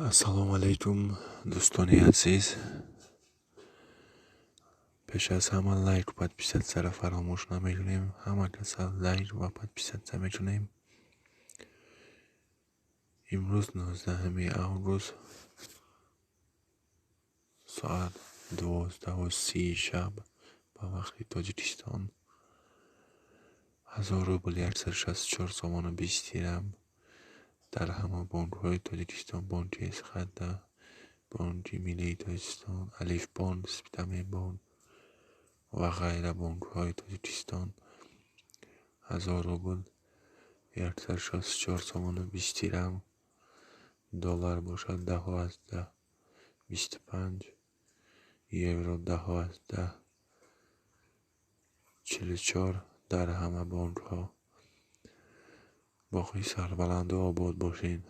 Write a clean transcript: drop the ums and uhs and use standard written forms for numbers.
Ассалому алайкум, дӯстони азиз. Пеш аз ҳама лайк, подписаться ро фаромӯш намекунем. Ҳама каса лайк ва подписаться мекунем. Имрӯз 19 август, соат 12:30 шаб ба вақти Тоҷикистон, 1000 рубл 164 сомону 20 дирам дар ҳама бонкҳои Тоҷикистон: Бонки Эсхата, Бонки Миллии Тоҷикистон, Алифбонк, Спитаменбонк ва ғайра бонкҳои Тоҷикистон. 1000 рубл 164 сомону 20 дирам. Доллар бошад 10,25, евро 10,44 дар ҳама бонкҳо. Боқӣ сарбаланду обод бошед.